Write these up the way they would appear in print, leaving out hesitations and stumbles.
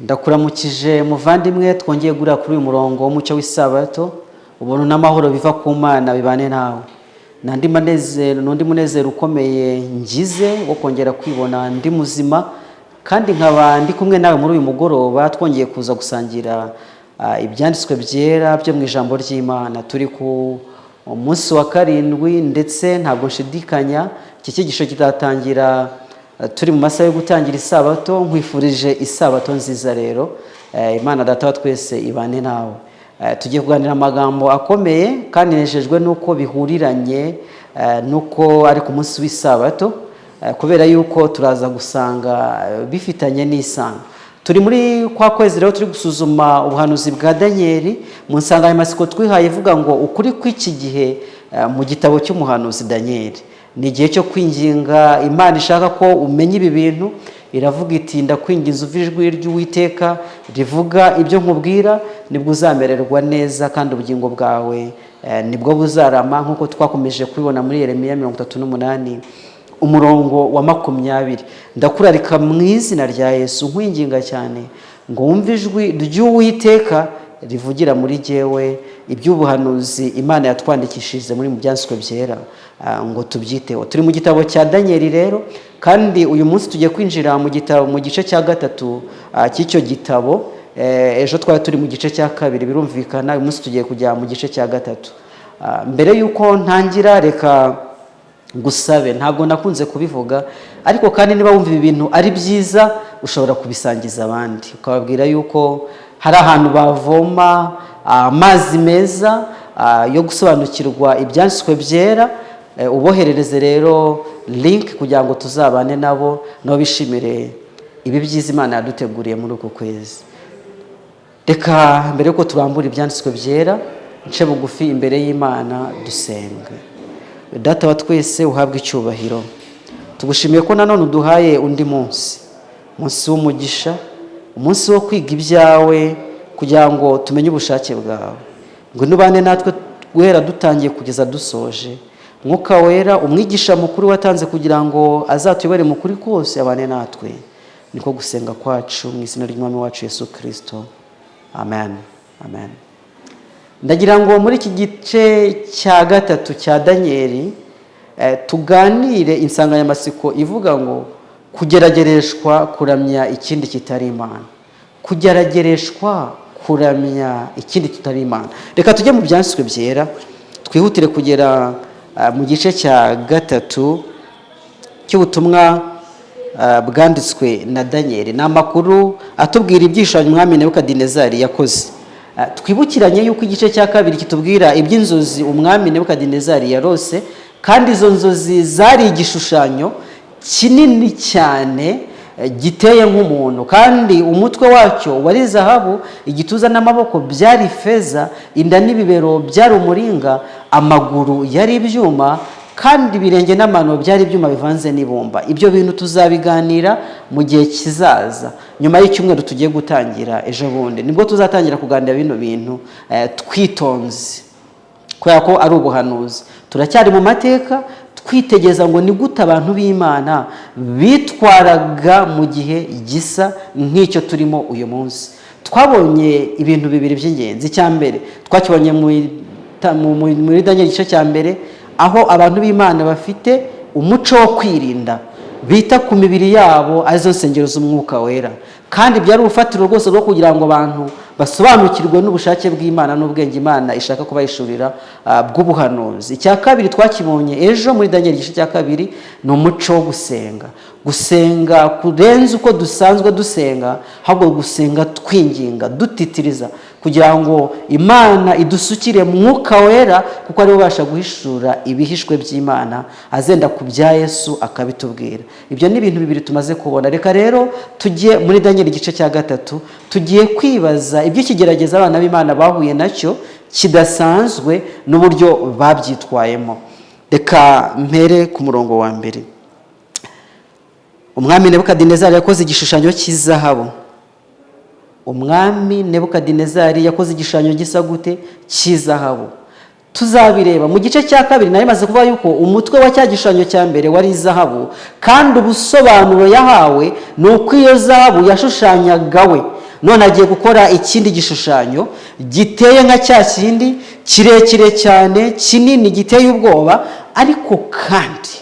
Ndakuramukije muvandimwe, twongeye guhurira kuri uyu murongo w'umucyo w'isabato. Ubuntu n'amahoro biva ku Mana bibane nawe. N'andi manezero, n'undi munezero ukomeye ngize wo kongera kwibona ndi muzima, kandi nkaba ndi kumwe nawe muri uyu mugoroba, twongeye kuza gusangira ibyanditswe byera byo mu ijambo ry'Imana. Turi ku munsi wa karindwi, ndetse ntabwo nshidikanya iki cyigisho kizatangira turi mu masaha yo gutangira isabato. Nkwifurije isabato nziza rero. Imana Data wa twese ibane nawe. Tugiye kuganira amagambo akomeye, kandi nejejwe n'uko bihuriranye n'uko ari ku munsi w'isabato, kubera yuko turaza gusanga bifitanye n'isano. Turi muri kwa kwezi rero turi gusuzuma ubuhanuzi bwa Daniyeli mu nsanganyamatsiko twihaye ivuga ngo "Ukuri kw'iki gihe mu gitabo cy'umuhanuzi Daniyeli". Ni igihe cyo kwinginga. Imana ishaka ko umenya ibi bintu, iravuga iti: "Ndakwinginze, uve ijwi ry'Uwiteka rivuga ibyo nkubwira, nibwo uzamererwa neza kandi ubugingo bwawe nibwo buzarama", nk'uko twakomeje kubibona muri Yeremiya 38 umurongo wa 20. Ndakurarika mu izina rya Yesu, nkwinginga cyane ngo wumve ijwi ry'Uwiteka rivugira muri jyewe iby'ubuhanuzi Imana yatwandikishije muri mu byanditswe byera, ngo tubyiteho. Turi mu gitabo cya Daniyeli rero, kandi uyu munsi tugiye kwinjira mu gitabo, mu gice cya gatatu cy'icyo gitabo. Ejo twari turi mu gice cya kabiri, birumvikana uyu munsi tugiye kujya mu gice cya gatatu. Mbere y'uko ntangira, reka ngusabe. Ntabwo nakunze kubivuga, ariko kandi niba wumva ibi bintu ari byiza, ushobora kubisangiza abandi, ukababwira yuko hari ahantu bavoma amazi meza yo gusobanukirwa ibyanditswe byera. Uboherereze rero link kugira ngo tuzabane nabo, nabo bishimire ibi byiza Imana yaduteguriye muri uku kwezi. Reka mbere yuko turambura ibyanditswe byera, nce bugufi imbere y'Imana dusenge. Data wa twese, uhabwe icyubahiro. Tugushimiye ko nanone uduhaye undi munsi, umunsi w'umugisha, umunsi wo kwiga ibyawe kugira ngo tumenye ubushake bwawe. Ngo nubane natwe guhera dutangiye kugeza dusoje. Mwuka Wera, umwigisha mukuru watanze kugira ngo azatuyobore mu kuri kose, abane natwe. Niko gusenga kwacu mu izina ry'Umwami wacu Yesu Kirisito, amen, amen. Ndagira ngo muri iki gice cya gatatu cya Daniyeli tuganire insanganyamatsiko ivuga ngo "Kugeragereshwa kuramya ikindi kitari Imana". Kugeragereshwa kuramya ikindi kitari Imana. Reka tujye mu byanditswe byera, twihutire kugera mu gice cya gatatu cy'ubutumwa bwanditswe na Daniyeli. Ni amakuru atubwira ibyishushanyo umwami Nebukadinezari yakoze. Twibukiranye yuko igice cya kabiri kitubwira iby'inzozi umwami Nebukadinezari yarose, kandi izo nzozi zari igishushanyo kinini cyane giteye nk'umuntu, kandi umutwe wacyo wari zahabu, igituza n'amaboko byari feza, inda n'ibibero byari umuringa, amaguru yari ibyuma, kandi ibirenge n'amano byari ibyuma bivanze n'ibumba. Ibyo bintu tuzabiganira mu gihe kizaza, nyuma y'icyumweru tugiye gutangira ejo bundi, nibwo tuzatangira kuganira bino bintu twitonze, kubera ko ari ubuhanuzi. Turacyari mu mateka, twitegereza ngo ni gute abantu b'Imana bitwaraga mu gihe gisa nk'icyo turimo uyu munsi. Twabonye ibintu bibiri by'ingenzi. Icya mbere twakibonye muri Daniel igice cya mbere, aho abantu b'Imana bafite umuco wo kwirinda, bita ku mibiri yabo, arizo nsengero z'Umwuka Wera, kandi byari urufatiro rwose rwo kugira ngo abantu basobanukirwe n'ubushake bw'Imana n'ubwenge Imana ishaka kubahishurira bw'ubuhanuzi. Icya kabiri twakibonye ejo muri Daniel igice cya kabiri, ni umuco wo gusenga, gusenga kurenze uko dusanzwe dusenga, ahubwo gusenga twinginga, dutitiriza, kugira ngo Imana idusukire Mwuka Wera, kuko ariwe ubasha guhishura ibihishwe by'Imana, azenda ku bya Yesu akabitubwira. Ibyo ni ibintu bibiri tumaze kubona. Reka rero tujye muri Daniel igice cya gatatu. Tugiye kwibaza iby'ikigeragezo abana b'Imana bahuye nacyo kidasanzwe n'uburyo babyitwayemo. Reka mpere ku murongo wa mbere. Umwami Nebukadinezari yakoze igishushanyo cy'izahabu. Umwami Nebukadinezari yakoze igishushanyo gisa gute? Cy'izahabu. Tuzabireba mu gice cya kabiri. Nari maze kuvuga yuko umutwe wa cya gishushanyo cya mbere wari izahabu, kandi ubusobanuro yahawe ni uko iyo zahabu yashushanyaga we. None agiye gukora ikindi gishushanyo giteye nka cya kindi, kirekire cyane, kinini, giteye ubwoba. Ariko kandi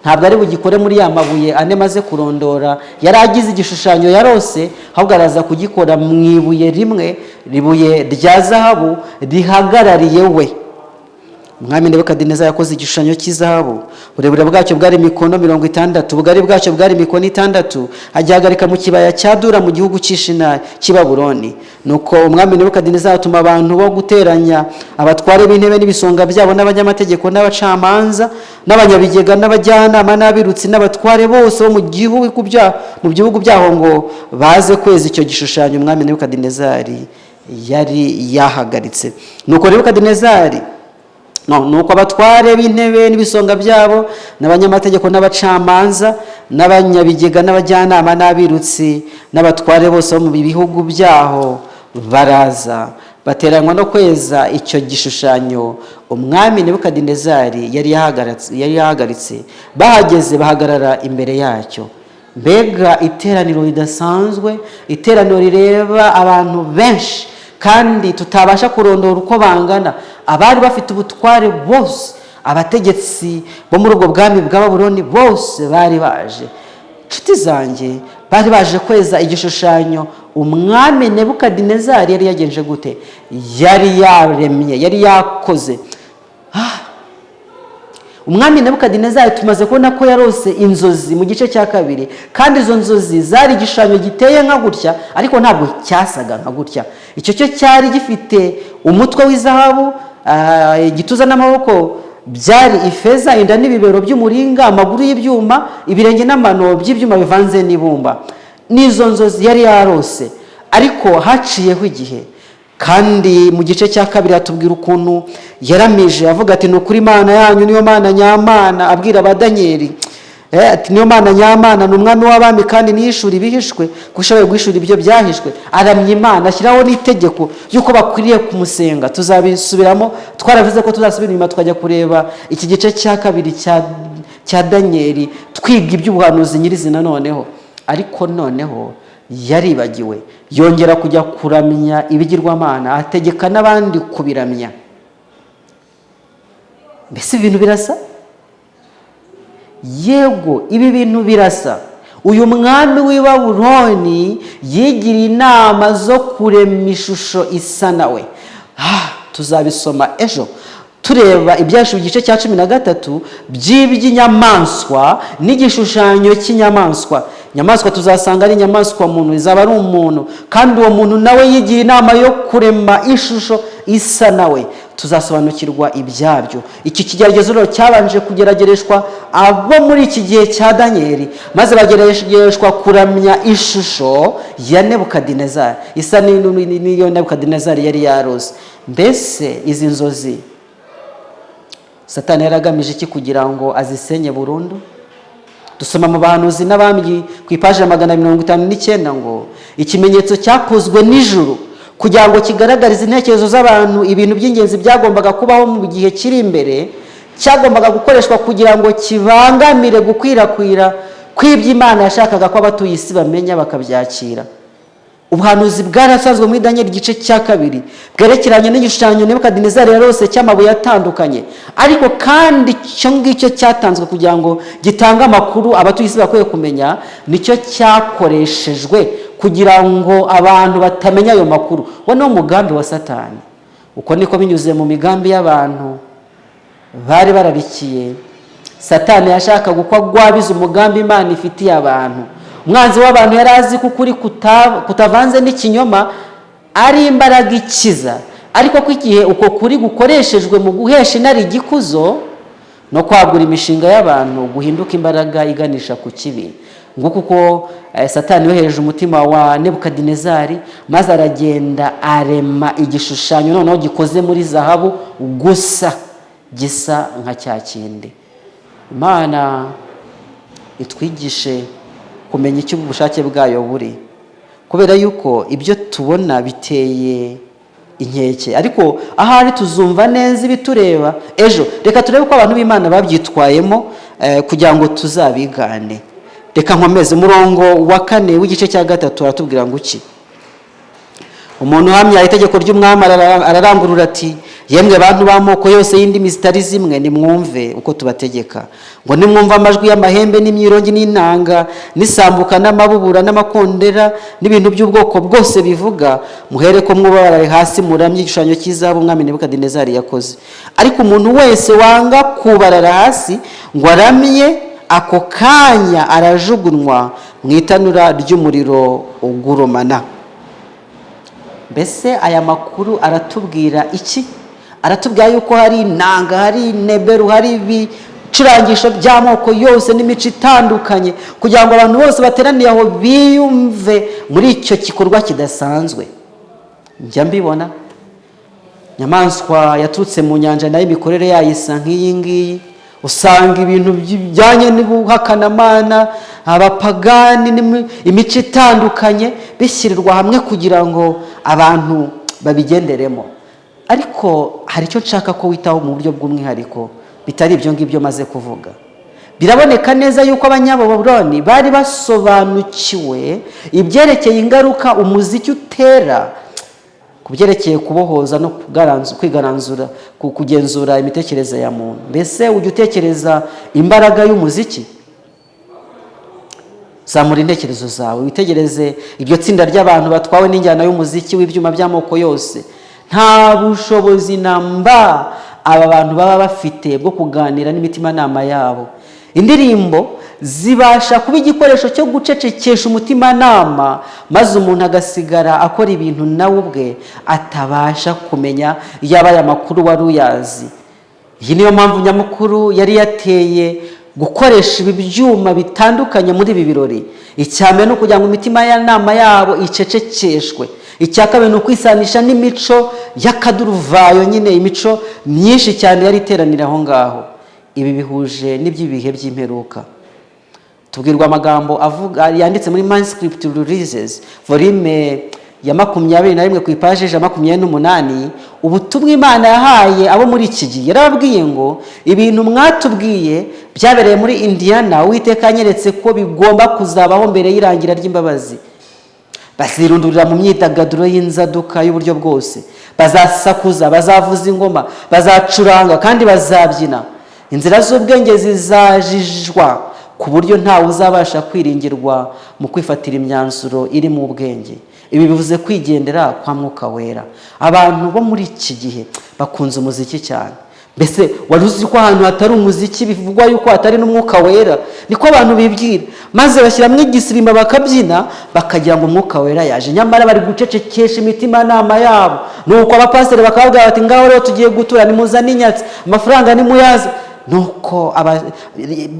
ntabwo ari bugikore muri ya mabuye ane maze kurondora yari agize igishushanyo yarose, ahubwo araza kugikora mu ibuye rimwe, ibuye rya zahabu rihagarariye we. Umwami Nebukadineza yakoze igishushanyo cy'izahabu, uburebure bwacyo bwari mikono 60, ubugari bwacyo bwari mikono 6, agihagarika mu kibaya cya Dura mu gihugu cy'Ishinari cy'i Babuloni. Nuko umwami Nebukadineza atuma abantu bo guteranya abatware b'intebe n'ibisonga byabo, n'abanyamategeko n'abacamanza n'abanyabigega n'abajyanama n'abirutsi n'abatware bose bo mu gihugu byaho, ngo baze kweza icyo gishushanyo umwami Nebukadinezari yari yahagaritse. Nuko Nebukadinezari no, nuko abatware b'intebe n'ibisonga byabo n'abanyamategeko n'abacamanza n'abanyabigega n'abajyanama n'abirutsi n'abatware bose bo mu bihugu byaho baraza, bateranywa no kweza icyo gishushanyo umwami Nebukadinezari yari yahagaritse. Bahageze, bahagarara imbere yacyo. Mbega iteraniro ridasanzwe, iteraniro rireba abantu benshi kandi tutabasha kurondora uko bangana! Abari bafite ubutware bose, abategetsi bo muri ubwo bwami bwa Babuloni bose bari baje, inshuti zanjye. Bari baje kweza igishushanyo umwami Nebukadinezari yari yagenje gute? Yari yaremye, yari yakoze. Umwami Nebukadinezari tumaze kubona ko yarose inzozi mu gice cya kabiri, kandi izo nzozi zari igishushanyo giteye nka gutya, ariko ntabwo cyasaga nka gutya. Icyo cyo cyari gifite umutwe w'izahabu, igituza n'amaboko byari ifeza, inda n'ibibero by'umuringa, amaguru y'ibyuma, ibirenge n'amano by'ibyuma bivanze n'ibumba. N'izo nzozi yari yarose. Ariko haciyeho igihe, kandi mu gice cya kabiri hatubwira ukuntu yaramije avuga ati: "Ni ukuri, Imana yanyu niyo Mana nyamana." Abwira Abadanyeri ati: "Niyo Mana nyamana, ni umwami w'abami, kandi niyishura ibihishwe, kuko ishoboye guhishura ibyo byahishwe." Aramya Imana, ashyiraho n'itegeko ry'uko bakwiriye kumusenga. Tuzabisubiramo, twaravuze ko tuzasubira inyuma tukajya kureba iki gice cya kabiri cya Danyeli, twiga iby'ubuhanuzi nyirizina noneho. Ariko noneho yaribagiwe, yongera kujya kuramya ibigirwamana, ategeka n'abandi kubiramya. Mbese ibintu birasa? Yego, ibi bintu birasa. Uyu mwami w'i Babuloni yigiriye inama zo kurema ishusho isa nawe. Tuzabisoma ejo tureba Ibyahishuwe igice cya 13 by'iby'inyamaswa n'igishushanyo cy'inyamaswa. Inyamaswa tuzasanga ari inyamaswa muntu, izaba ari umuntu, kandi uwo muntu nawe yigira inama yo kurema ishusho isa nawe. Tuzasobanukirwa ibyabyo. Iki kigeragezo rero cyabanje kugeragereshwa abo muri iki gihe cya Daniyeli, maze bageragereshwa kuramya ishusho ya Nebukadinezari isa n'iyo Nebukadinezari yari yarose. Mbese izi nzozi Satani yari agamije iki kugira ngo azisenye burundu? Dusoma mu Bahanuzi n'Abami ku ipaji ya 259 ngo: "Ikimenyetso cyakozwe nijoro kugira ngo kigaragarize intekerezo z'abantu ibintu by'ingenzi byagombaga kubaho mu gihe kiri imbere, cyagombaga gukoreshwa kugira ngo kibangamire gukwirakwira kw'ibyo Imana yashakaga ko abatuye isi bamenya bakabyakira." Ubuhanuzi bwarasanzwe muri Daniel igice cya kabiri bwerekeranye n'igishushanyo Nebukadinezari yarose cy'amabuye atandukanye, ariko kandi icyo ngicyo cyatanzwe kugira ngo gitange amakuru abatuye isi bakwiye kumenya, nicyo cyakoreshejwe kugira ngo abantu batamenya ayo makuru. Uwo ni wo mugambi wa Satani. Uko niko binyuze mu migambi y'abantu bari bararikiye, Satani yashakaga uko agwabiza umugambi Imana ifitiye abantu. Umwanzi w'abantu yari azi ko ukuri kutavanze n'ikinyoma ari imbaraga ikiza, ariko ko igihe uko kuri gukoreshejwe mu guhesha inari igikuzo no kwagura imishinga y'abantu, guhinduka imbaraga iganisha ku kibi. Nguko uko Satani yohereje umutima wa Nebukadinezari, maze aragenda arema igishushanyo noneho gikoze muri zahabu gusa, gisa nka cya kindi. Imana itwigishe kumenya icyo ubushake bwayo buri, kubera yuko ibyo tubona biteye inkeke, ariko ahari tuzumva neza ibitureba ejo. Reka turebe uko abantu b'Imana babyitwayemo kugira ngo tuzabigane. Reka nkomeze. Umurongo wa kane w'igice cya gatatu aratubwira ngo iki? Umuntu uhamya itegeko ry'umwami ararangurura ati: "Yemwe bantu b'amoko yose y'indimi zitari zimwe, nimwumve uko tubategeka ngo nimwumve amajwi y'amahembe n'imyirongi n'inanga n'isambuka n'amabubura n'amakondera n'ibintu by'ubwoko bwose bivuga, muhere ko mwubarare hasi muramye igishushanyo cy'izahabu umwami Nebukadinezari yakoze. Ariko umuntu wese wanga kubarara hasi ngo aramye, ako kanya arajugunywa mu itanura ry'umuriro ugurumana." Mbese aya makuru aratubwira iki? Aratubwira yuko hari inanga, hari ineberu, hari ibicurangisho by'amoko yose n'imico itandukanye, kugira ngo abantu bose bateraniye aho biyumve muri icyo gikorwa kidasanzwe. Njya mbibona inyamaswa yaturutse mu nyanja, nayo imikorere yayo isa nk'iyi ngiyi. Usanga ibintu bijyanye n'ubuhakanamana, abapagani, imico itandukanye bishyirirwa hamwe kugira ngo abantu babigenderemo. Ariko hari icyo nshaka ko witaho mu buryo bw'umwihariko bitari ibyo ngibyo maze kuvuga. Biraboneka neza yuko Abanyababuloni bari basobanukiwe ibyerekeye ingaruka umuziki utera ku byerekeye kubohoza no kwigaranzura, kugenzura imitekerereze ya muntu. Mbese ujya utekereza imbaraga y'umuziki? Zamura intekerezo zawe, witegereze iryo tsinda ry'abantu batwawe n'injyana y'umuziki w'ibyuma by'amoko yose. Nta bushobozi na mba aba bantu baba bafite bwo kuganira n'imitimanama yabo. Indirimbo zibasha kuba igikoresho cyo gucecekesha umutimanama, maze umuntu agasigara akora ibintu nawe ubwe atabasha kumenya yaba aya makuru wari uyazi. Iyi niyo mpamvu nyamukuru yari yateye gukoresha ibi byuma bitandukanye muri ibi birori. Icya mbere ni ukugira ngo imitima y'inama yabo icecekeshwe. Icya kabiri ni ukwisanisha n'imico y'akaduruvayo nyine, imico myinshi cyane yari iteranira aho ngaho. Ibi bihuje n'iby'ibihe by'imperuka. Tubwirwa amagambo avuga yanditse muri Manuscript Releases, volume ya 21, ku ipaji 128, ubutumwa Imana yahaye abo muri iki gihe. Yarababwiye ngo: "Ibintu mwatubwiye byabereye muri Indiana, Uwiteka yanyeretse ko bigomba kuzabaho mbere y'irangira ry'imbabazi. Bazirundurira mu myidagaduro y'inzaduka y'uburyo bwose, bazasakuza, bazavuza ingoma, bazacuranga kandi bazabyina. Inzira z'ubwenge zizajijwa ku buryo ntawe uzabasha kwiringirwa mu kwifatira imyanzuro iri mu bwenge." Ibi bivuze kwigendera kwa Mwuka Wera. Abantu bo muri iki gihe bakunze umuziki cyane. Mbese wari uzi ko ahantu hatari umuziki bivugwa yuko hatari n'Umwuka Wera? Niko abantu bibwira, maze bashyiramo igisirimba bakabyina, bakagira ngo Umwuka Wera yaje, nyamara bari gucecekesha imitimanama yabo. Nuko abapasiteri bakababwira bati: "Ngaho rero tugiye gutura, nimuzane inyatsi, amafaranga nimuyaze." Nuko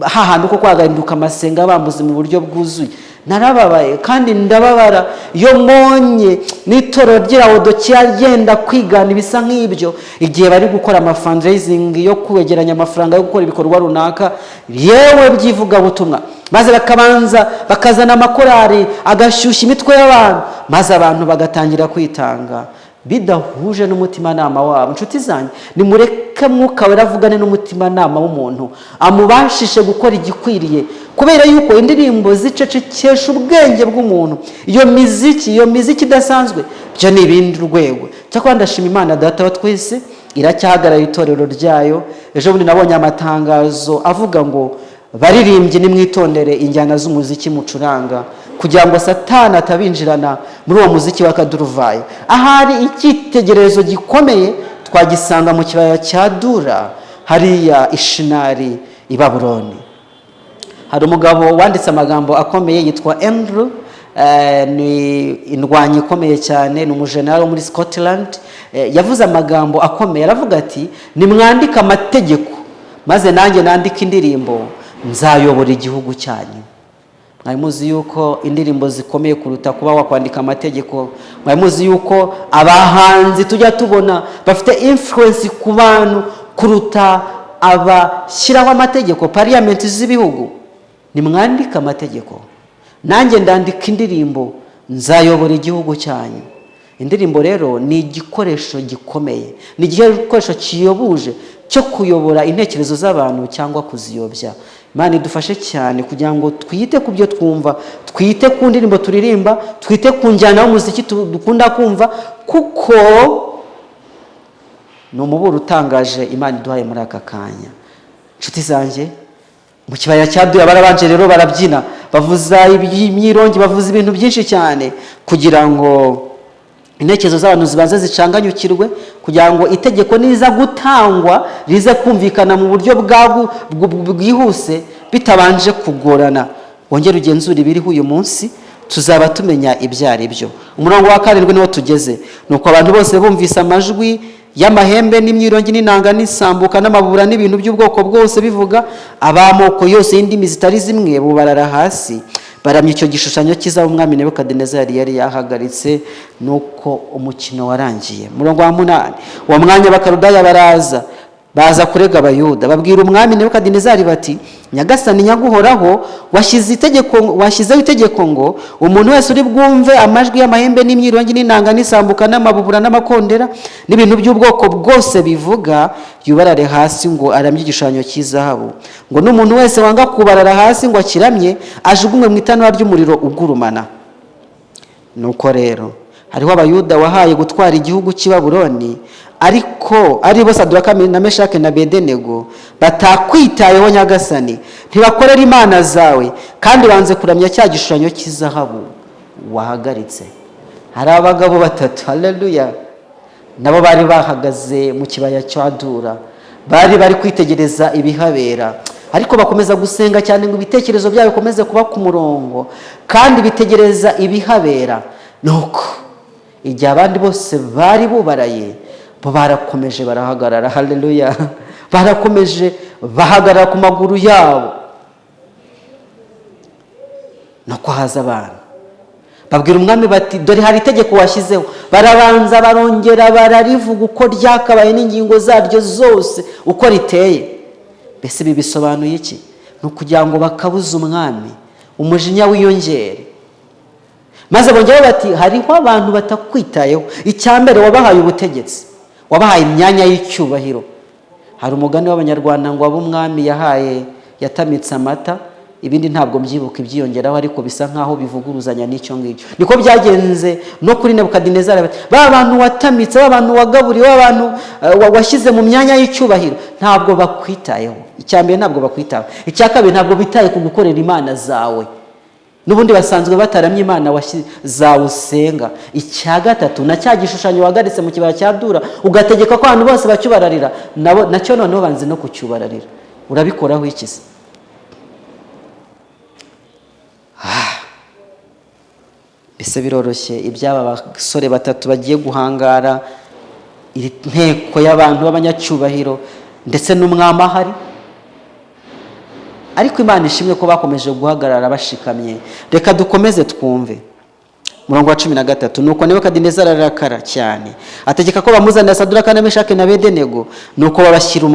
hahantu ko kwagahinduka amasenga bambuze mu buryo bwuzuye. Narababaye kandi ndababara iyo mbonye n'itorero ry'Ilawodokiya ryenda kwigana ibisa nk'ibyo, igihe bari gukora amafundraising yo kwegeranya amafaranga yo gukora ibikorwa runaka, yewe by'ivugabutumwa, maze bakabanza bakazana amakorari agashyushya imitwe y'abantu, maze abantu bagatangira kwitanga bidahuje n'umutimanama wabo. Inshuti zanjye, nimureke Mwuka Wera avugane n'umutimanama w'umuntu, amubashishe gukora igikwiriye, kubera yuko indirimbo zicecekesha ubwenge bw'umuntu. Iyo miziki idasanzwe byo ni ibindi rwego. Cyakora ndashima Imana Data wa twese, iracyahagarara itorero ryayo. Ejo bundi nabonye amatangazo avuga ngo: "Baririmbyi, nimwitondere injyana z'umuziki mucuranga, kugira ngo Satani atabinjirana muri uwo muziki w'akaduruvayo." Ahari icyitegererezo gikomeye twagisanga mu kibaya cya Dura, hariya Ishinari i Babuloni. Hari umugabo wanditse amagambo akomeye yitwa Andrew, ni indwanyi ikomeye cyane, ni umujenerali wo muri Scotland. Yavuze amagambo akomeye, aravuga ati: "Nimwandike amategeko maze nanjye nandike indirimbo, nzayobora igihugu cyanyu." Mwari muzi yuko indirimbo zikomeye kuruta kuba wakwandika amategeko? Mwari muzi yuko abahanzi tujya tubona bafite influence ku bantu kuruta abashyiraho amategeko, parliament z'ibihugu? "Nimwandike amategeko, nanjye ndandika indirimbo, nzayobora igihugu cyanyu." Indirimbo rero ni igikoresho gikomeye, ni igikoresho kiyobuje cyo kuyobora intekerezo z'abantu cyangwa kuziyobya. Imana idufashe cyane kugira ngo twite ku byo twumva, twite ku ndirimbo turirimba, twite ku njyana y'umuziki dukunda kumva, kuko ni umuburo utangaje Imana iduhaye muri aka kanya. Inshuti zanjye, mu kibaya cya Dura barabanje rero barabyina, bavuza imyirongi, bavuza ibintu byinshi cyane kugira ngo intekerezo z'abantu zibanze zicanganyukirwe, kugira ngo itegeko niza gutangwa rize kumvikana mu buryo bwihuse bitabanje kugorana. Wongere ugenzure ibiriho uyu munsi, tuzaba tumenya ibyo ari byo. Umurongo wa 7 niwo tugeze. Nuko abantu bose bumvise amajwi y'amahembe n'imyirongi n'inanga n'isambuka n'amabura n'ibintu by'ubwoko bwose bivuga, ab'amoko yose y'indimi zitari zimwe bubarara hasi, baramya icyo gishushanyo cy'izahabu umwami Nebukadinezari yari yahagaritse. Nuko umukino warangiye. Umurongo wa 8, uwo mwanya Abakaludaya baraza, baza kurega Abayuda, babwira umwami Nebukadinezari bati: Nyagasani nyaguhoraho, washyizeho itegeko ngo umuntu wese uri bwumve amajwi y'amahembe n'imyirongi n'inanga n'isambuka n'amabubura n'amakondera n'ibintu by'ubwoko bwose bivuga, yubarare hasi ngo aramye igishushanyo cy'izahabu, ngo n'umuntu wese wanga kubarara hasi ngo akiramye ajugunywe mu itanura ry'umuriro ugurumana. Nuko rero hariho Abayuda wahaye gutwara igihugu cy'i Babuloni, ariko ari bo Saduraka na Meshake na Bedenego, batakwitayeho Nyagasani, ntibakorera imana zawe, kandi banze kuramya cya gishushanyo cy'izahabu wahagaritse. Hari abagabo batatu, haleluya, nabo bari bahagaze mu kibaya cya Dura, bari bari kwitegereza ibihabera, ariko bakomeza gusenga cyane ngo ibitekerezo byabo bikomeze kuba ku murongo, kandi bitegereza ibihabera. Nuko igihe abandi bose bari bubaraye, bo barakomeje barahagarara, haleluya, barakomeje bahagarara ku maguru yabo. Nuko haza abantu babwira umwami bati: dore hari itegeko washyizeho. Barabanza barongera bararivuga uko ryakabaye n'ingingo zaryo zose uko riteye. Mbese ibi bisobanuye iki? Ni ukugira ngo bakabuze umwami umujinya wiyongere. Maze bongera bati: hariho abantu batakwitayeho. Icya mbere, wabahaye ubutegetsi, wabahaye imyanya y'icyubahiro. Hari umugani w'Abanyarwanda ngo abo umwami yahaye yatamitse amata, ibindi ntabwo mbyibuka ibyiyongeraho, ariko bisa nkaho bivuguruzanya n'icyo ngicyo. Niko byagenze no kuri Nebukadinezari. Ba bantu watamitse, ba bantu wagaburiye, ba bantu washyize mu myanya y'icyubahiro, ntabwo bakwitayeho. Icya mbere, ntabwo bakwitayeho. Icya kabiri, ntabwo bitaye ku gukorera imana zawe, n'ubundi basanzwe bataramye imana zawe usenga. Icya gatatu, na cya gishushanyo wahagaritse mu kibaya cya Dura ugategeka ko abantu bose bacyubararira, nacyo noneho banze no kucyubararira. Urabikoraho iki se? Mbese biroroshye iby'aba basore batatu bagiye guhangara iri nteko y'abantu b'abanyacyubahiro ndetse n'umwami ahari? Ariko Imana ishimwe ko bakomeje guhagarara bashikamye. Reka dukomeze twumve umurongo wa 13. Nuko Nebukadinezari ararakara cyane, ategeka ko bamuzanira Saduraka na Meshaki na Bedenego. Nuko babashyira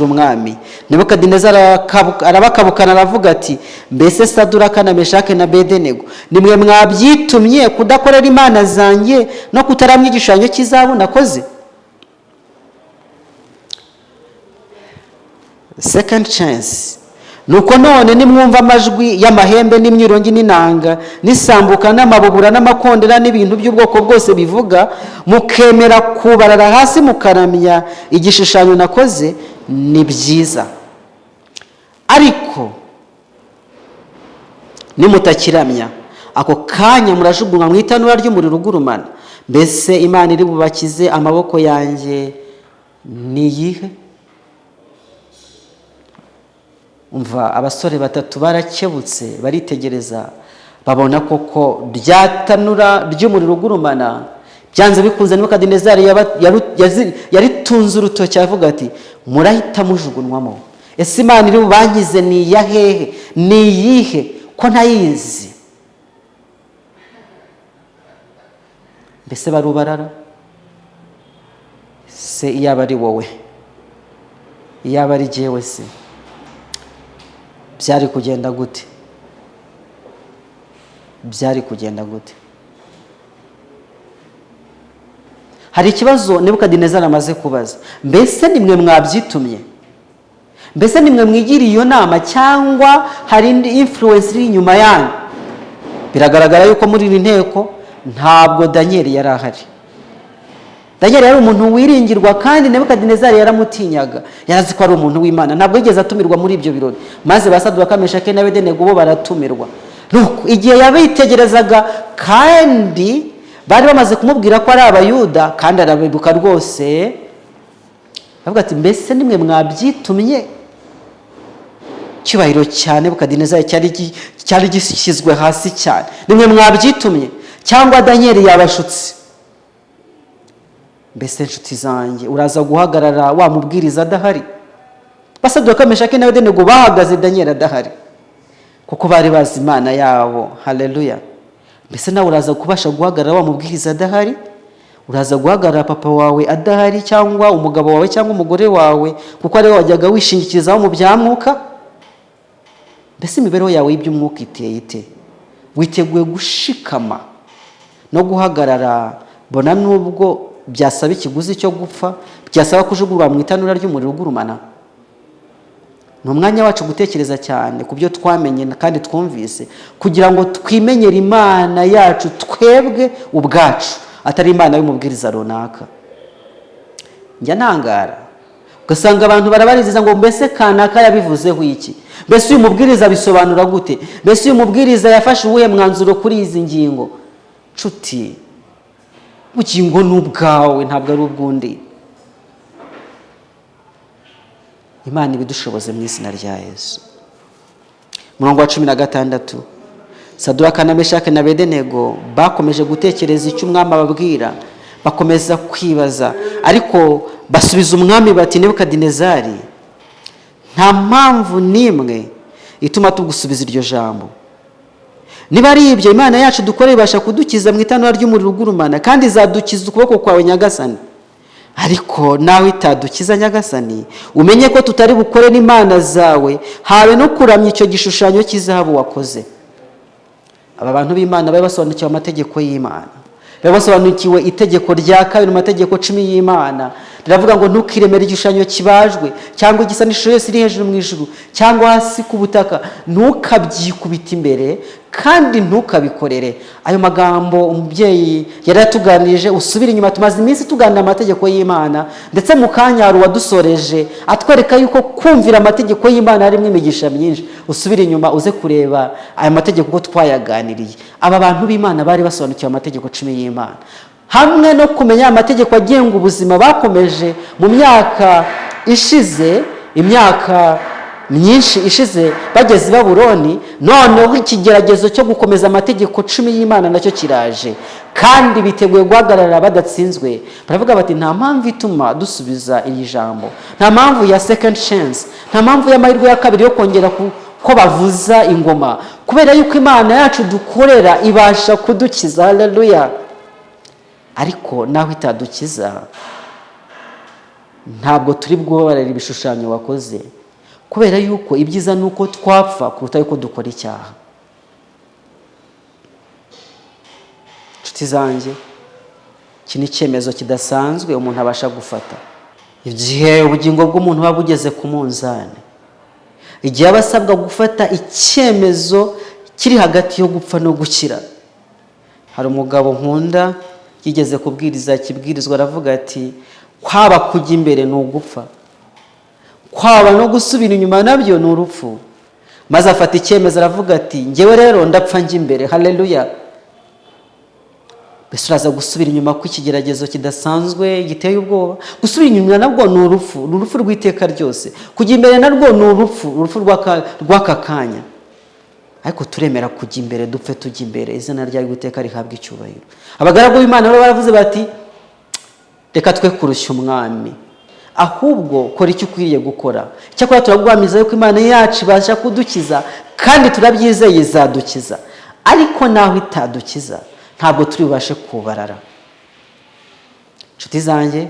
umwami. Nebukadinezari arabakabukana, aravuga ati: mbese Saduraka na Meshaki na Bedenego, nimwe mwabyitumye kudakorera imana zanjye no kutaramya igishushanyo cy'izahabu nakoze? Second chance. Nuko none nimwumva amajwi y'amahembe n'imyirongi n'inanga n'isambuka n'amabubura n'amakondera n'ibintu by'ubwoko bwose bivuga, mukemera kubarara hasi mukaramya igishushanyo nakoze, ni byiza. Ariko nimutakiramya, ako kanya murajugunywa mu itanura ry'umuriro ugurumana. Mbese Imana iri bubakize amaboko yanjye ni iyihe? Umva, abasore batatu barakebutse, baritegereza, babona koko ryatanura ry'umuriro ugurumana byanze bikunze Nebukadinezari yaritunze urutoki avuga ati: murahita mujugunwamo. Ese Imana iri bubankize ni iya hehe? Ni iyihe ko ntayizi? Mbese barubarara? Se iyaba ari wowe, iyaba ari jyewe se, byari kugenda gute? Byari kugenda gute? Hari ikibazo Nebukadinezari amaze kubaza: mbese nimwe mwabyitumye? Mbese nimwe mwigiriye iyo nama, cyangwa hari indi influence iri inyuma yanyu? Biragaragara yuko muri iri nteko ntabwo Daniyeli yari ahari. Daniyeli yari umuntu wiringirwa, kandi Nebukadinezari yaramutinyaga, yarazi ko ari umuntu w'Imana. Ntabwo yigeze atumirwa muri ibyo birori, maze ba Saduraka, Meshake n'Abedenego bo baratumirwa. Nuko igihe yabitegerezaga, kandi bari bamaze kumubwira ko ari Abayuda, kandi arabibuka rwose, avuga ati: "Mbese nimwe mwabyitumye?" Icyubahiro cya Nebukadinezari cyari gishyizwe hasi cyane. "Nimwe mwabyitumye, cyangwa Daniyeli yabashutse?" Mbese inshuti zanjye, uraza guhagarara wa mubwiriza adahari? Ba Saduraka, Meshake n'Abedenego bahagaze Daniyeli adahari, kuko bari bazi Imana yabo. Haleluya! Mbese nawe uraza kubasha guhagarara wa mubwiriza adahari? Uraza guhagarara papa wawe adahari, cyangwa umugabo wawe, cyangwa umugore wawe, kuko ariwe wajyaga wishingikirizaho mu bya mwuka? Mbese imibereho yawe y'iby'umwuka iteye ite? Witeguye gushikama no guhagarara, bona nubwo byasaba ikiguzi cyo gupfa, byasaba kujugunywa mu itanura ry'umuriro ugurumana? Ni umwanya wacu gutekereza cyane ku byo twamenye kandi twumvise, kugira ngo twimenyere Imana yacu twebwe ubwacu, atari Imana y'umubwiriza runaka. Njya ntangara, ugasanga abantu barabariziza ngo: "Mbese kanaka yabivuzeho iki? Mbese uyu mubwiriza bisobanura gute? Mbese uyu mubwiriza yafashe uwuhe mwanzuro kuri izi ngingo?" Nshuti, ubugingo ni ubwawe, ntabwo ari ubw'undi. Imana ibidushoboze mu izina rya Yesu. Umurongo wa 16: Saduraka na Meshake na Abedenego bakomeje gutekereza icyo umwami ababwira, bakomeza kwibaza, ariko basubiza umwami bati: "Nebukadinezari, nta mpamvu n'imwe ituma tugusubiza iryo jambo. Niba ari ibyo, Imana yacu dukorera ibasha kudukiza mu itanura ry'umuriro ugurumana, kandi izadukiza ukuboko kwawe, nyagasani. Ariko nawe itadukiza, nyagasani, umenye ko tutari bukore n'imana zawe, habe no kuramya icyo gishushanyo cy'izahabu wakoze." Aba bantu b'Imana bari basobanukiwe amategeko y'Imana, bari basobanukiwe itegeko rya kabiri mu mategeko 10 y'Imana. Riravuga ngo: "Ntukiremere igishushanyo kibajwe cyangwa igisa n'ishusho yose iri hejuru mu ijuru cyangwa hasi ku butaka, ntukabyikubite imbere kandi ntukabikorere." Ayo magambo umubyeyi yari yatuganirije, usubire inyuma, tumaze iminsi tuganira amategeko y'Imana. Ndetse mu kanya hari uwadusoreje atwereka yuko kumvira amategeko y'Imana harimo imigisha myinshi. Usubire inyuma uze kureba aya mategeko uko twayaganiriye. Aba bantu b'Imana bari basobanukiwe amategeko 10 y'Imana, hamwe no kumenya amategeko agenga ubuzima bakomeje mu myaka ishize, imyaka myinshi ishize bageze i Babuloni. Noneho ikigeragezo cyo gukomeza amategeko 10 y'Imana nacyo kiraje, kandi biteguye guhagarara badatsinzwe. Baravuga bati: "Nta mpamvu ituma dusubiza iri jambo, nta mpamvu ya second chance, nta mpamvu y'amahirwe ya kabiri yo kongera ko bavuza ingoma, kubera yuko Imana yacu dukorera ibasha kudukiza." Haleluya! "Ariko naho itadukiza, ntabwo turi bwubabarire ibishushanyo wakoze, kubera yuko ibyiza ni uko twapfa kuruta yuko dukora icyaha." Inshuti zanjye, iki ni icyemezo kidasanzwe umuntu abasha gufata igihe ubugingo bw'umuntu buba bugeze ku munzani, igihe aba asabwa gufata icyemezo kiri hagati yo gupfa no gukira. Hari umugabo nkunda yigeze kubwiriza ikibwirizwa, aravuga ati: "Kwaba kujya imbere ni ugupfa, kwaba no gusubira inyuma nabyo ni urupfu." Maze afata icyemezo, aravuga ati: "Ngewe rero ndapfa njya imbere." Haleluya! Mbese uraza gusubira inyuma ko ikigeragezo kidasanzwe giteye ubwoba? Gusubira inyuma nabwo ni urupfu, ni urupfu rw'iteka ryose. Kujya imbere narwo ni urupfu, urupfu rw'aka kanya. Ariko turemera kujya imbere, dupfe tujya imbere. Izina ryawe iteka rihabwa icyubahiro. Abagaragu b'Imana baba baravuze bati: "Reka twe kurushya umwami, ahubwo kora icyo ukwiriye gukora. Icyakora turaguhamiza yuko Imana yacu ibasha kudukiza, kandi turabyizeye izadukiza. Ariko naho itadukiza, ntabwo turi bubashe kubarara." Inshuti zanjye,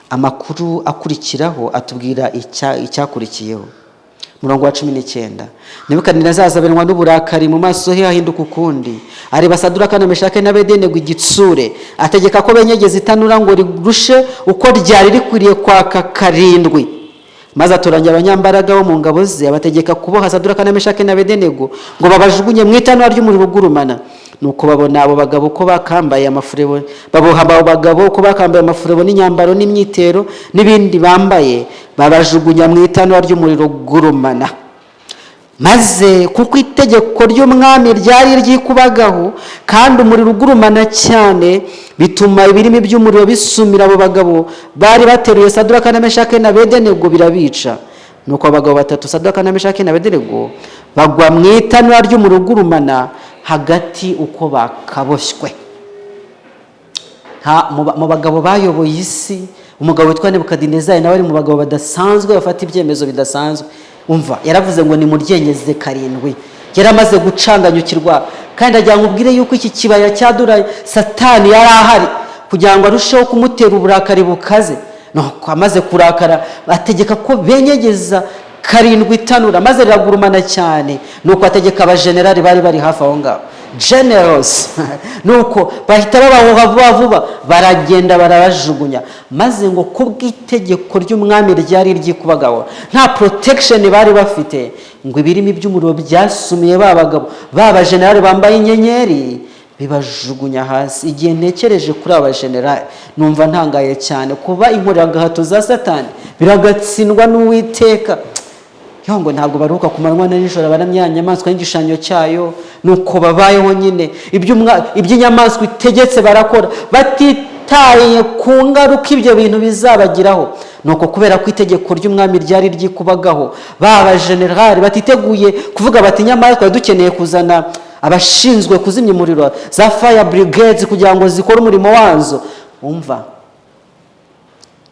amakuru akurikiraho atubwira icyakurikiyeho. Umurongo wa 19, Nebukadinezari azabenwa n'uburakari, mu maso he hahinduka ukundi. Areba Saduraka na Meshake n'Abedenego igitsure, ategeka ko benyegeza itanura ngo rirushe uko ryari rikwiriye kwaka karindwi. Maze atoranya abanyambaraga bo mu ngabo ze, abategeka kuboha Saduraka na Meshake n'Abedenego ngo babajugunye mu itanura ry'umuriro ugurumana. Nuko babona abo bagabo ko bakambaye amafurebo, baboha abo bagabo ko bakambaye amafurebo n'imyambaro n'imyitero n'ibindi bambaye, babajugunya mu itanura ry'umuriro ugurumana. Maze kuko itegeko ry'umwami ryari ryikubagaho, kandi umuriro ugurumana cyane, bituma ibirimi by'umuriro bisumira abo bagabo bari bateruye Saduraka na Meshake na Bedenego, birabica. Nuko abagabo batatu, Saduraka na Meshake na Bedenego, bagwa mu itanura ry'umuriro ugurumana hagati uko bakaboshywe. Mu bagabo bayoboye isi, umugabo witwa Nebukadinezari nawe ari mu bagabo badasanzwe, bafata ibyemezo bidasanzwe. Umva, yaravuze ngo nimuryenyeze karindwi. Yari amaze gucanganyukirwa, kandi agira ngo ubwire yuko iki kibaya cya Dura Satani yari ahari kugira ngo arusheho kumutera uburakari bukaze. Nuko amaze kurakara, ategeka ko benyegeza karindwi itanura, maze riragurumana cyane. Nuko ategeka abajenerali bari bari hafi aho ngaho, generals, nuko bahita babahuha vuba vuba, baragenda barabajugunya. Maze ngo kubw'itegeko ry'umwami ryari ryikubagaho, nta protection bari bafite, ngo ibirimi by'umuriro byasumiye ba bagabo, ba bajenerali bambaye inyenyeri, bibajugunya hasi. Igihe ntekereje kuri aba bajenerali, numva ntangaye cyane. Kuba inkoreragahato za Satani biragatsindwa n'Uwiteka. Yo ngo ntabwo baruhuka ku manywa na nijoro, baramya inyamaswa n'igishushanyo cyayo. Nuko babayeho nyine, iby'inyamaswa itegetse barakora, batitaye ku ngaruka ibyo bintu bizabagiraho. Nuko kubera ko itegeko ry'umwami ryari ryikubagaho, ba bajenerali batiteguye kuvuga bati: "Nyamara twari dukeneye kuzana abashinzwe kuzimya umuriro, za fire brigades, kugira ngo zikore umurimo wazo." Umva,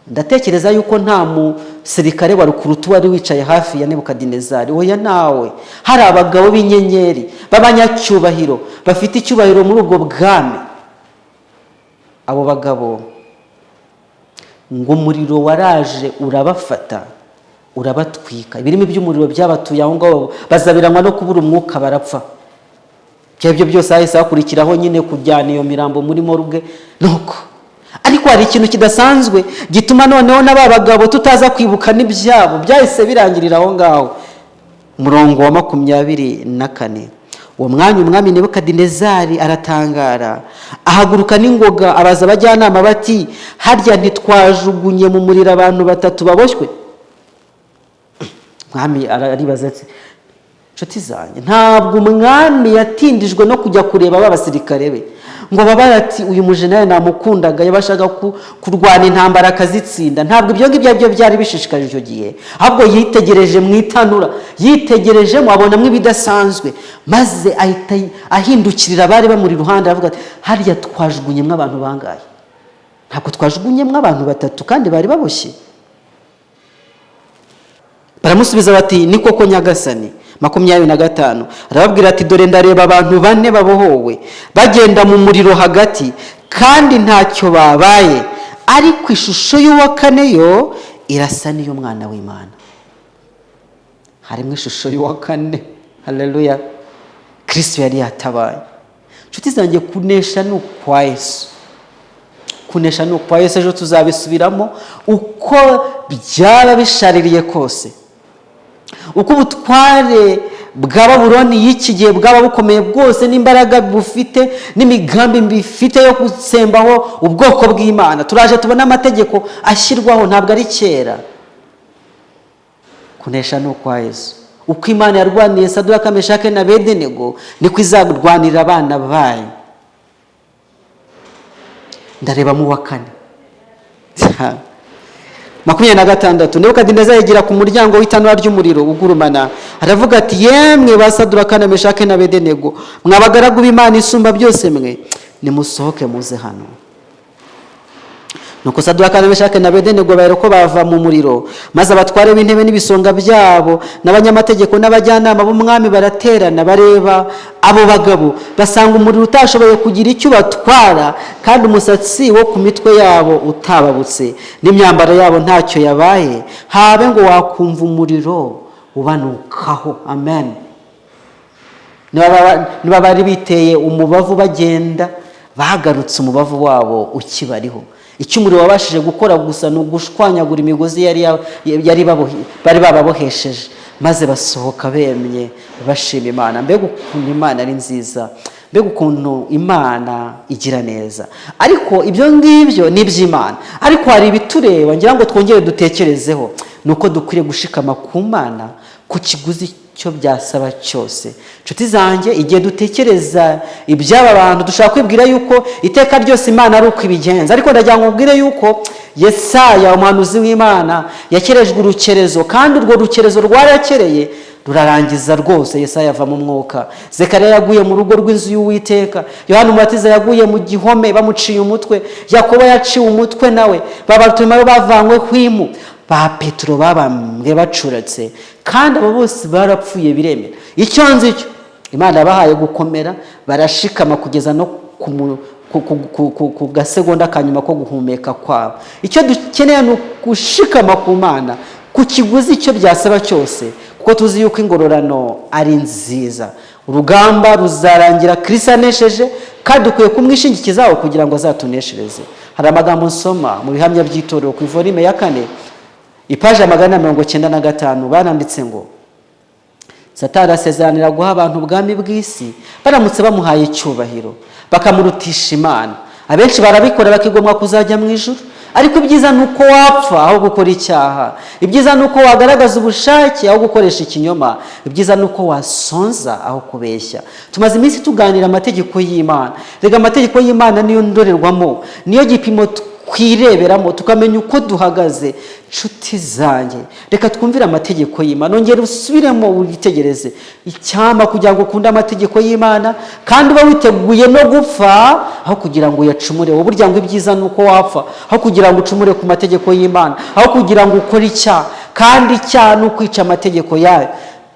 ndatekereza yuko nta musirikare wa rukurutu wari wicaye hafi ya Nebukadinezari. Oya, nawe hari abagabo b'inyenyeri b'abanyacyubahiro, bafite icyubahiro muri ubwo bwami. Abo bagabo ngo umuriro waraje urabafata, urabatwika. Ibirimi by'umuriro byabatuye aho ngaho, bazabiranywa no kubura umwuka, barapfa. Ibyo byose hahise hakurikiraho nyine kujyana iyo mirambo muri morgue. Nuko ariko hari ikintu kidasanzwe gituma noneho n'aba bagabo tutaza kwibuka n'ibyabo, byahise birangirira aho ngaho. Umurongo wa 24: Uwo mwanya umwami Nebukadinezari aratangara, ahaguruka n'ingoga, abaza abajyanama bati: "Harya ntitwajugunye mu muriro abantu batatu baboshywe?" Umwami aribaza ati, nshuti zanjye, ntabwo umwami yatindijwe no kujya kureba ba basirikare be ngo babare ati: "Uyu mujenerali namukundaga, yabashaga kurwana intambara akazitsinda." Ntabwo ibyo ngibyo aribyo byari bishishikaje icyo gihe, ahubwo yitegereje mu itanura, yitegerejemo abonamo ibidasanzwe, maze ahita ahindukirira abari bamuri iruhande, aravuga ati: "Harya twajugunyemo abantu bangahe? Ntabwo twajugunyemo abantu batatu kandi bari baboshye?" Baramusubiza bati: "Ni koko, nyagasani." 25, arababwira ati: "Dore ndareba abantu bane babohowe bagenda mu muriro hagati, kandi ntacyo babaye, ariko ishusho y'uwa kane yo irasa n'iy'umwana w'Imana." Harimo ishusho y'uwa kane. Haleluya! Kirisito yari yatabaye. Inshuti zanjye, kunesha ni ukwa Yesu, kunesha ni ukwa Yesu. Ejo tuzabisubiramo. Uko byaba bishaririye kose, uko ubutware bwa Babuloni y'iki gihe bwaba bukomeye bwose, n'imbaraga bufite n'imigambi bifite yo gutsembaho ubwoko bw'Imana, turaje tubone amategeko ashyirwaho, ntabwo ari kera. Kunesha ni ukwa Yesu. Uko Imana yarwaniye Saduraka, Meshake na Bedenego, niko izarwanira abana bayo. Ndarebamo uwa kane. 26, Nebukadinezari yegera ku muryango w'itanura ry'umuriro ugurumana, aravuga ati: "Yemwe ba Saduraka na Meshake na Bedenego, mwa bagaragu b'Imana isumba byose mwe, nimusohoke muze hano." Nuko Saduraka na Meshake na Bedenego ko bava mu muriro. Maze abatware b'intebe n'ibisonga byabo n'abanyamategeko n'abajyanama b'umwami baraterana, bareba abo bagabo, basanga umuriro utashoboye kugira icyo ubatwara, kandi umusatsi wo ku mitwe yabo utababutse, n'imyambaro yabo ntacyo yabaye, habe ngo wakumva umuriro. ubanukaho. Amen. Niba bari biteye umubavu bagenda, bagarutse umubavu wabo ukibariho. Icyo umuriro wabashije gukora gusa ni ugushwanyagura imigozi bari bababohesheje, maze basohoka bemye bashima Imana. Mbega ukuntu Imana ari nziza, mbega ukuntu Imana igira neza! Ariko ibyo ngibyo ni iby'Imana, ariko hari ibitureba ngira ngo twongere dutekerezeho. Ni uko dukwiriye gushikama ku Mana ku kiguzi cyo byasaba cyose. Inshuti zanjye, igihe dutekereza iby'aba bantu, dushobora kwibwira yuko iteka ryose Imana ari uko ibigenza, ariko ndagira ngo ubwire yuko Yesaya, umuhanuzi w'Imana, yakerejwe urukerezo, kandi urwo rukerezo rwarakereye rurarangiza rwose. Yesaya ava mu mwuka. Zekariya yaguye mu rugo rw'inzu y'Uwiteka. Yohana Umubatiza yaguye mu gihome bamuciye umutwe. Yakobo yaciwe umutwe nawe. Ba Barutolomayo bavanyweho impu. Ba Petero babambwe bacuratse, kandi abo bose barapfuye biremera. Icyo nzi cyo, Imana yabahaye gukomera, barashikama kugeza no ku gasegonda ka nyuma ko guhumeka kwabo. Icyo dukeneye ni ugushikama ku Mana ku kiguzi icyo byasaba cyose, kuko tuzi yuko ingororano ari nziza. Urugamba ruzarangira Kirisi anesheje, kandi dukwiye kumwishingikizaho kugira ngo azatuneshereze. Hari amagambo nsoma mu Bihamya by'Itorero ku ivolume ya 4, ipaji ya 495. Baranditse ngo: "Satani asezeranira guha abantu ubwami bw'isi baramutse bamuhaye icyubahiro, bakamurutisha Imana. Abenshi barabikora, bakigomwa kuzajya mu ijuru. Ariko ibyiza ni uko wapfa aho gukora icyaha. Ibyiza ni uko wagaragaza ubushake aho gukoresha ikinyoma. Ibyiza ni uko wasonza aho kubeshya." Tumaze iminsi tuganira amategeko y'Imana. Rega amategeko y'Imana niyo ndorerwamo, niyo gipimo twireberamo tukamenya uko duhagaze. Nshuti zanjye, reka twumvire amategeko y'Imana. Ongera usubiremo witegereze. Icyampa kugira ngo ukunde amategeko y'Imana kandi uba witeguye no gupfa aho kugira ngo uyacumure. Burya ngo ibyiza ni uko wapfa aho kugira ngo ucumure ku mategeko y'Imana, aho kugira ngo ukore icyaha, kandi icyaha ni ukwica amategeko yayo.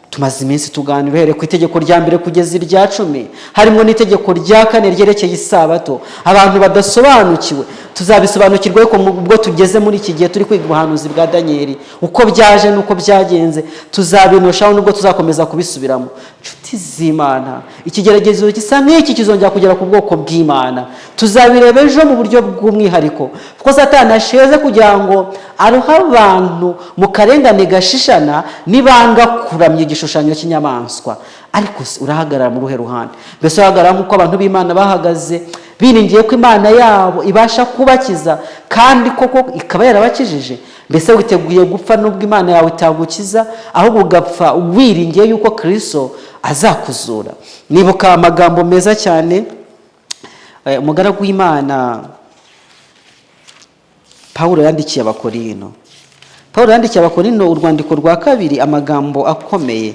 Tumaze iminsi tuganira uhereye ku itegeko rya mbere kugeza irya 10, harimo n'itegeko rya kane ryerekeye isabato abantu badasobanukiwe. Tuzabisobanukirwa ariko ubwo tugeze muri iki gihe turi kwiga ubuhanuzi bwa Daniyeli, uko byaje n'uko byagenze tuzabinoshaho, nubwo tuzakomeza kubisubiramo. Inshuti z'Imana, ikigeragezo gisa nk'iki kizongera kugera ku bwoko bw'Imana. Tuzabireba ejo mu buryo bw'umwihariko, kuko Satani asheze kugira ngo arohe abantu mu karengane gashishana nibanga kuramya igishushanyo cy'inyamaswa. Ariko se urahagarara mu ruhe ruhande? Mbese urahagarara nk'uko abantu b'Imana bahagaze, biringiye ko Imana yabo ibasha kubakiza, kandi koko ikaba yarabakijije? Mbese witeguye gupfa nubwo Imana yawe itagukiza, ahubwo ugapfa wiringiye yuko Kirisito azakuzura? Nibuka amagambo meza cyane umugaragu w'Imana Pawulo yandikiye Abakorino. Pawulo yandikiye Abakorino urwandiko rwa kabiri, amagambo akomeye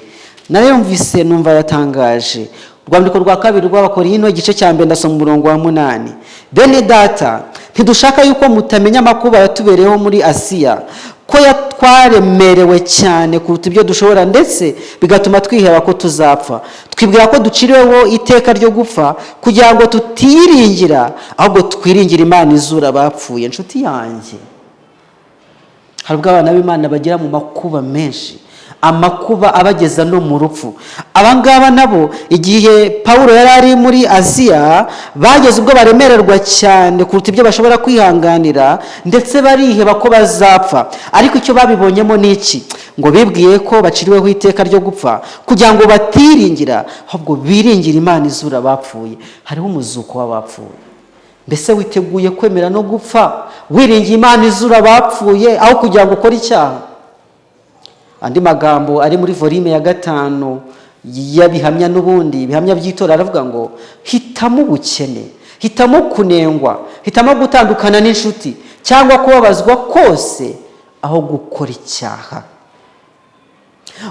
narayumvise numva yatangaje. Urwandiko rwa kabiri rw'Abakorino, igice cya mbere, ndasoma umurongo wa 8: "Bene Data, ntidushaka yuko mutamenya amakuba yatubereyeho muri Asiya, ko yatwaremerewe cyane kuruta ibyo dushobora, ndetse bigatuma twiheba ko tuzapfa. Twibwira ko duciriweho iteka ryo gupfa, kugira ngo tutiyiringira, ahubwo twiringira Imana izura abapfuye." Inshuti yanjye, hari ubwo abana b'Imana bagera mu makuba menshi, amakuba abageza no mu rupfu. Abangaba nabo, igihe Pawulo yari ari muri Aziya, bageze ubwo baremererwa cyane kuruta ibyo bashobora kwihanganira, ndetse bariheba ko bazapfa. Ariko icyo babibonyemo ni iki? Ngo bibwiye ko baciriweho iteka ryo gupfa kugira ngo batiringira, ahubwo biringira Imana izura abapfuye. Hariho umuzuko w'abapfuye. Mbese witeguye kwemera no gupfa wiringiye Imana izura abapfuye aho kugira ngo ukore icyaha? Andi magambo ari muri volume ya 5 y'Abihamya, n'ubundi Ibihamya by'Itorero, aravuga ngo: "Hitamo ubukene, hitamo kunengwa, hitamo gutandukana n'inshuti cyangwa kubabazwa kose aho gukora icyaha.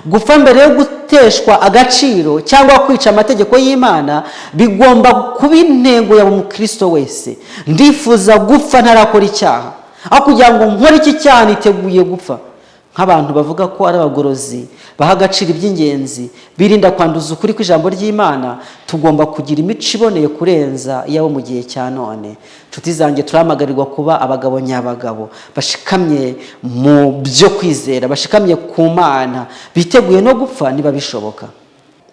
Gupfa mbere yo guteshwa agaciro cyangwa kwica amategeko y'Imana bigomba kuba intego ya buri mukristo wese. Ndifuza gupfa ntarakora icyaha. Aho kugira ngo nkore iki cyaha, niteguye gupfa." Nk'abantu bavuga ko ari abagorozi, baha agaciro iby'ingenzi, birinda kwanduza ukuri kw'ijambo ry'Imana, tugomba kugira imico iboneye kurenza iy'abo mu gihe cya none. Inshuti zanjye, turahamagarirwa kuba abagabo nyabagabo, bashikamye mu byo kwizera, bashikamye ku Mana, biteguye no gupfa niba bishoboka.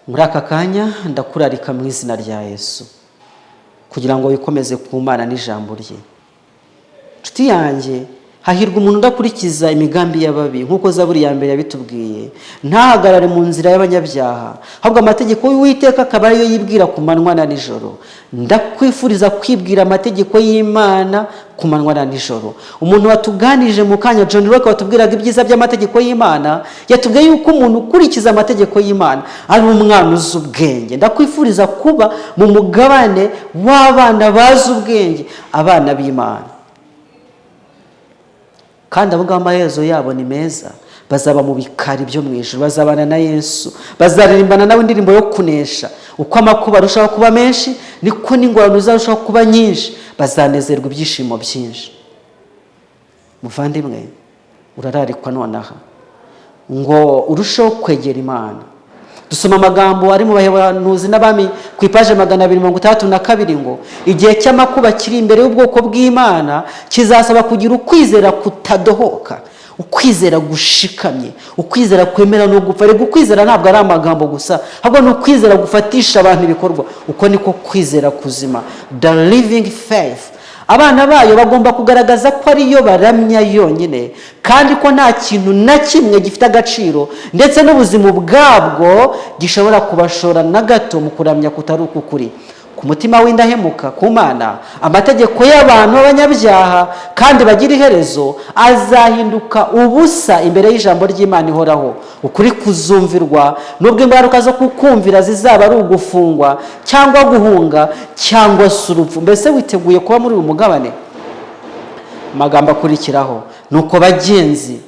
Muri aka kanya ndakurarika mu izina rya Yesu kugira ngo wikomeze ku Mana n'ijambo rye. Inshuti yanjye, hahirwa umuntu udakurikiza imigambi y'ababi, nk'uko Zaburi ya mbere yabitubwiye, ntahagarare mu nzira y'abanyabyaha, ahubwo amategeko y'Uwiteka akaba ariyo yibwira ku manywa na nijoro. Ndakwifuriza kwibwira amategeko y'Imana ku manywa na nijoro. Umuntu watuganirije mu kanya, John Rock, watubwiraga ibyiza by'amategeko y'Imana, yatubwiye yuko umuntu ukurikiza amategeko y'Imana ari umwana uzi ubwenge. Ndakwifuriza kuba mu mugabane w'abana bazi ubwenge, abana b'Imana. Kandi abo ngabo amaherezo yabo ni meza, bazaba mu bikari byo mu ijuru, bazabana na Yesu, bazaririmbana nawe indirimbo yo kunesha. Uko amakuba arushaho kuba menshi, niko n'ingorane zirushaho kuba nyinshi, bazanezerwa ibyishimo byinshi. Muvandimwe, urararikwa nonaha ngo urusheho kwegera Imana. Dusoma amagambo ari mu Bahanuzi n'Abami ku ipaje 262 ngo igihe cy'amakuba kiri imbere y'ubwoko bw'Imana kizasaba kugira ukwizera kutadohoka, ukwizera gushikamye, ukwizera kwemera no gupfa. Reka, ukwizera ntabwo ari amagambo gusa, ahubwo ni ukwizera gufatisha abantu ibikorwa. Uko niko kwizera kuzima, the living faith. Abana bayo bagomba kugaragaza ko ariyo baramya yonyine, kandi ko nta kintu na kimwe gifite agaciro, ndetse n'ubuzima ubwabwo, gishobora kubashora na gato mu kuramya kutari uk'ukuri. Ku mutima w'indahemuka ku Mana, amategeko y'abantu b'abanyabyaha kandi bagira iherezo azahinduka ubusa imbere y'ijambo ry'Imana ihoraho. Ukuri kuzumvirwa, nubwo ingaruka zo kukumvira zizaba ari ugufungwa cyangwa guhunga cyangwa se urupfu. Mbese witeguye kuba muri uyu mugabane? Amagambo akurikiraho: "Nuko bagenzi,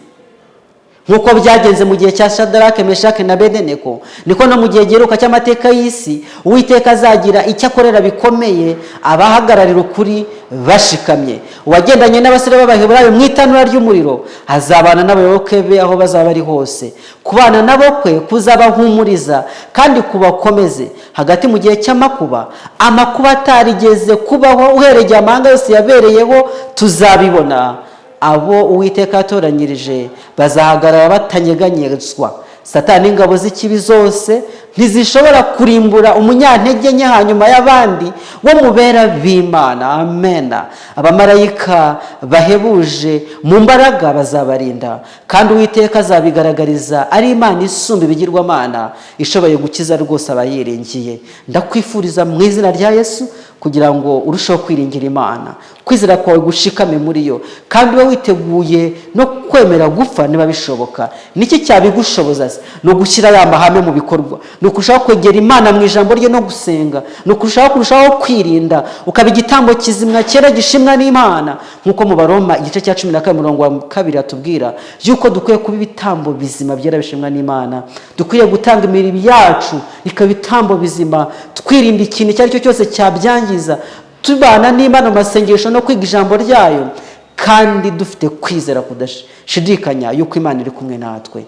nk'uko byagenze mu gihe cya Shadarake, Meshake na Bedeneko, niko no mu gihe giheruka cy'amateka y'isi Uwiteka azagira icyo akorera bikomeye abahagararira ukuri bashikamye. Uwagendanye n'abasore b'Abaheburayo mu itanura ry'umuriro azabana n'abayoboke be aho bazaba bari hose. Kubana nabo kwe kuzabahumuriza kandi kubakomeze hagati mu gihe cy'amakuba, amakuba atarigeze kubaho uhereye igihe amahanga yose yabereyeho. Tuzabibona. Abo Uwiteka yatoranyirije bazahagarara batanyeganyezwa. Satani n'ingabo z'ikibi zose ntizishobora kurimbura umunyantege nke hanyuma y'abandi wo mu bera b'Imana." Amena. "Abamarayika bahebuje mu mbaraga bazabarinda, kandi Uwiteka azabigaragariza ari Imana isumba ibigirwamana, ishoboye gukiza rwose abayiringiye." Ndakwifuriza mu izina rya Yesu kugira ngo urusheho kwiringira Imana, kwizera kwawe gushikame muri yo, kandi ube witeguye no kwemera gupfa niba bishoboka. Niki cyabigushoboza se? Ni ugushyira ya mahame mu bikorwa, ni ukurushaho kwegera Imana mu ijambo rye no gusenga, ni ukurushaho kwirinda, ukaba igitambo kizima, cyera, gishimwa n'Imana, nk'uko mu Baroma igice cya 12 umurongo wa 2 atubwira yuko dukwiye kuba ibitambo bizima, byera, bishimwa n'Imana. Dukwiye gutanga imibiri yacu ikaba ibitambo bizima, twirinda ikintu icyo ari cyo cyose cyabyangiza, tubana n'Imana mu masengesho no kwiga ijambo ryayo, kandi dufite kwizera kudashidikanya yuko Imana iri kumwe natwe.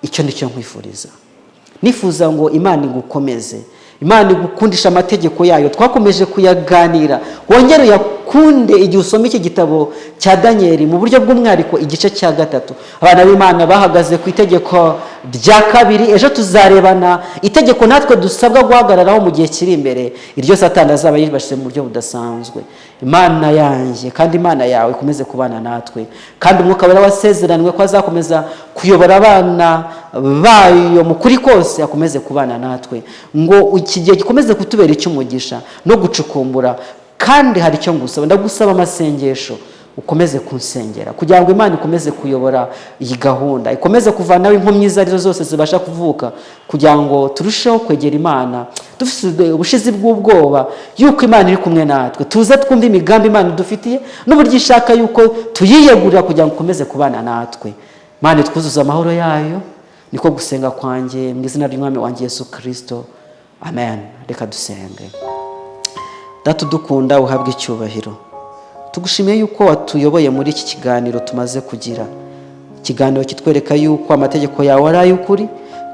Icyo ni cyo nkwifuriza. Nifuza ngo Imana igukomeze, Imana igukundisha amategeko yayo. Twakomeje kuyaganira, wongere uyakunde igihe usoma iki gitabo cya Daniyeli, mu buryo bw'umwihariko igice cya 3. Abana b'Imana bahagaze ku itegeko rya 2. Ejo tuzarebana itegeko natwe dusabwa guhagararaho mu gihe kiri imbere, iryo Satani azaba yibashije mu buryo budasanzwe. Imana yanjye kandi Imana yawe ikomeze kubana natwe, kandi Umwuka Wera wasezeranwe ko azakomeza kuyobora abana bayo mu kuri kose akomeze kubana natwe, ngo iki gihe gikomeze kutubera icy'umugisha no gucukumbura. Kandi hari icyo ngusaba: ndagusaba amasengesho, ukomeze kunsengera kugira ngo Imana ikomeze kuyobora iyi gahunda, ikomeze kuvanaho inkomyi izo arizo zose zibasha kuvuka, kugira ngo turusheho kwegera Imana dufite ubushizi bw'ubwoba yuko Imana iri kumwe natwe. Tuze twumve imigambi Imana idufitiye n'uburyo ishaka yuko tuyiyegurira kugira ngo ikomeze kubana natwe. Imana itwuzuze amahoro yayo, niko gusenga kwanjye mu izina ry'Umwami wanjye Yesu Kirisito, amen. Reka dusenge. Data udukunda, uhabwe icyubahiro. Tugushimiye yuko watuyoboye muri iki kiganiro tumaze kugira. Ikiganiro kitwereka yuko amategeko yawe ari ay'ukuri,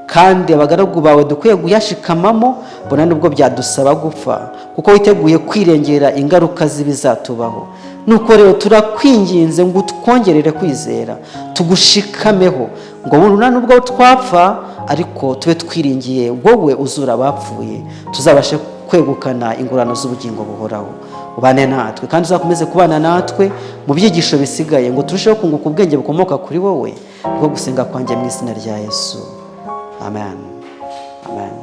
kandi abagaragu bawe dukwiye kuyashikamamo, bona nubwo byadusaba gupfa, kuko witeguye kwirengera ingaruka z'ibizatubaho. Nuko rero turakwinginze ngo utwongerere kwizera, tugushikameho, ngo bona nubwo twapfa ariko tube twiringiye wowe uzura abapfuye, tuzabashe kwegukana ingororano z'ubugingo buhoraho. Ubane natwe kandi uzakomeze kubana natwe mu byigisho bisigaye, ngo turusheho kunguka ubwenge bukomoka kuri wowe. Niko gusenga kwanjye mu izina rya Yesu, amen, amen.